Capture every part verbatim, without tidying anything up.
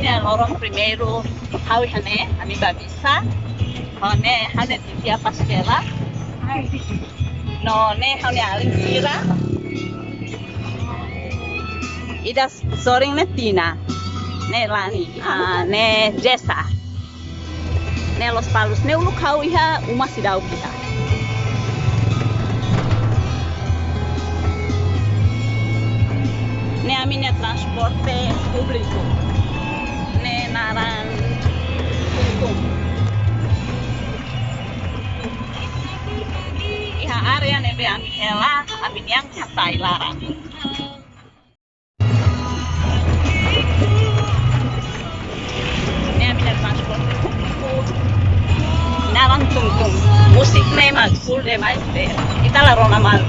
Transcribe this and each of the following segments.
Ne'e loron primeiru ha'u iha ne'e, ami bá misa. Ho ne'e ha'u-nia titia Pastela. No ne'e ha'u-nia alin sira. Ida sorin ne'e Tina. Ne'e Lani. Ah, ne'e Jessa. Ne'e Lospalos, ne'e uluk ha'u iha uma seidauk iha. Ne'e ami-nia transporte públiku. Ne'e naran tum-tum. Iha área ne'ebé ami hela, ami-nian hatai laran. Ne'e ami-nia transporte públiku. Naran tum-tum. Múzika ne'e mak full demais be. Ita la rona malu.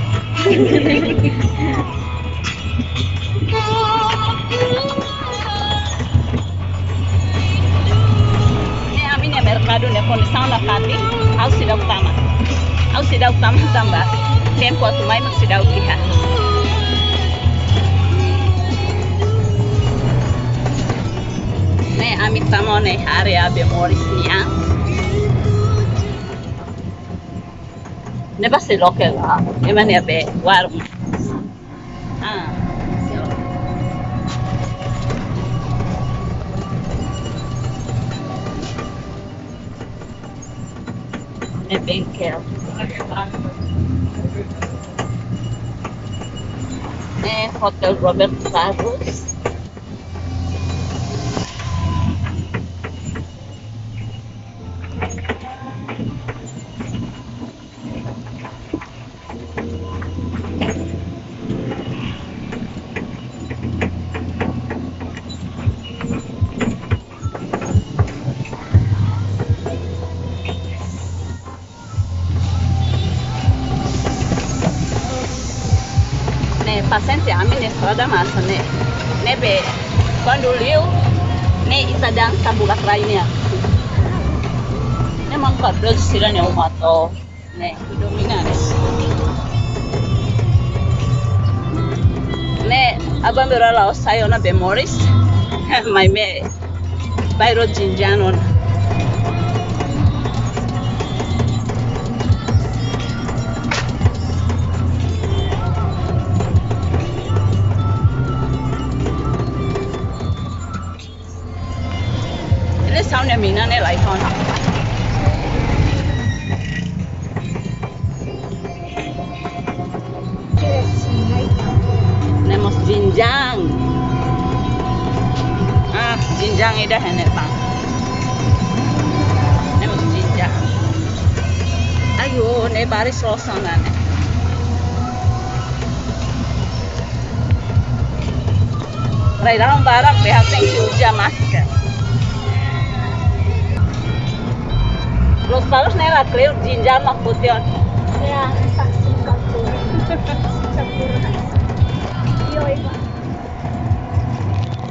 Ne'e ami-nia merkadu ne'e kondisaun nafatin, ha'u seidauk tama. Ha'u seidauk tama tanba tempu atu mai mak seidauk iha. Ne'e ami tama ona iha área Bemores nian. Ne'e basi loke la, ema nia be warung. Ah, so. Ne'e bengkel. Ne'e Hotel Robert Carlos. Ne'e pasiente ami ne'e só da masa ne'e. Ne'ebé kuandu liu ne'e ita dansa bulak rai ne'e. Ne'e mak kardus sira-nia uma to'o. Ne'e, domina ne'e. Ne'e, aban-bainrua la'ós sai ona Bemores. Maibé bairru Jinjan ona. Ne'e sá ne'e mina ne'e lai hona. Ne'e mós Jinjang. Ah, Jinjang ida iha ne'ebá. Ne'e mós Jinjang. Ayo, ne'e baris loos ona ne'e. Rai-rahun barak be ha'u tenke uza máskara. Lospalos ne'e la kleur, Jinjang mak foti ona. Ya, sak Singapura. Singapura. Yo, iba.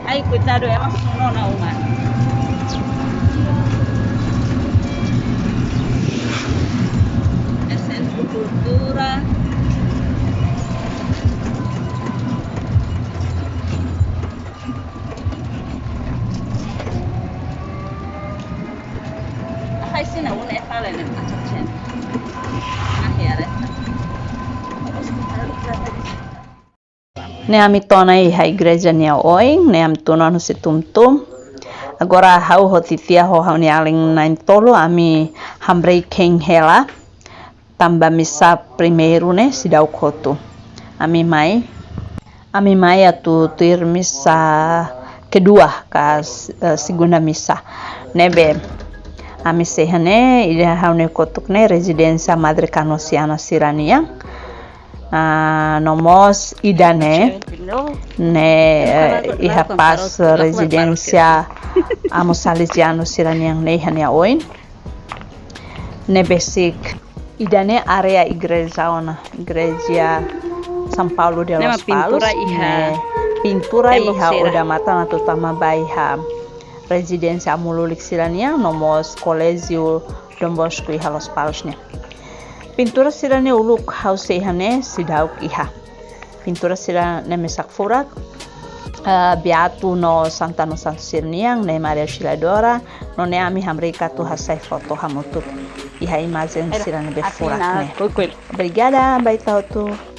Ai, koitadu, ema sunu ona uma. Ne'e sentru kultura. Ai, sina une fale ne macam. Ah, ya, resta. Ne'e ami to'o ona iha igreja nia oin, ne'e ami tun ona husi tum-tum. Agora ha'u ho titia ho ha'u-nia alin na'in-tolu, ami hamriik hein hela. Tanba misa primeiru ne'e seidauk hotu. Ami mai, ami mai atu tuir misa kedua ka, eh, segunda misa. Ne'ebé ami sei iha ne'e, ida ha'u-nia kotuk ne'e rezidénsia Madre Kanosiana sira-nian. Ah, no mós ida-ne'e, ne'e, eh, iha pas rezidénsia Amu Salesianu sira-nian ne'e iha nia oin. Ne'e besik ida-ne'e área igreja ona, Igreja São Paulo de Lospalos. Ne'e mak pintura iha, ne'e pintura iha odamatan atu tama ba iha rezidénsia Amu Lulik sira-nian, no mós Koléjiu Dom Bosco iha Lospalos nian. Pintura sira-ne'e uluk ha'u sei iha ne'e seidauk iha. Pintura sira-ne'e mesak furak. eh, Beato no Santa no Santu sira-nian, ne'e Maria Auxiliadora, no ne'e ami hamriik atu hasai foto hamutuk iha imajen sira ne'ebé furak ne'e. Obrigada ba ita hotu.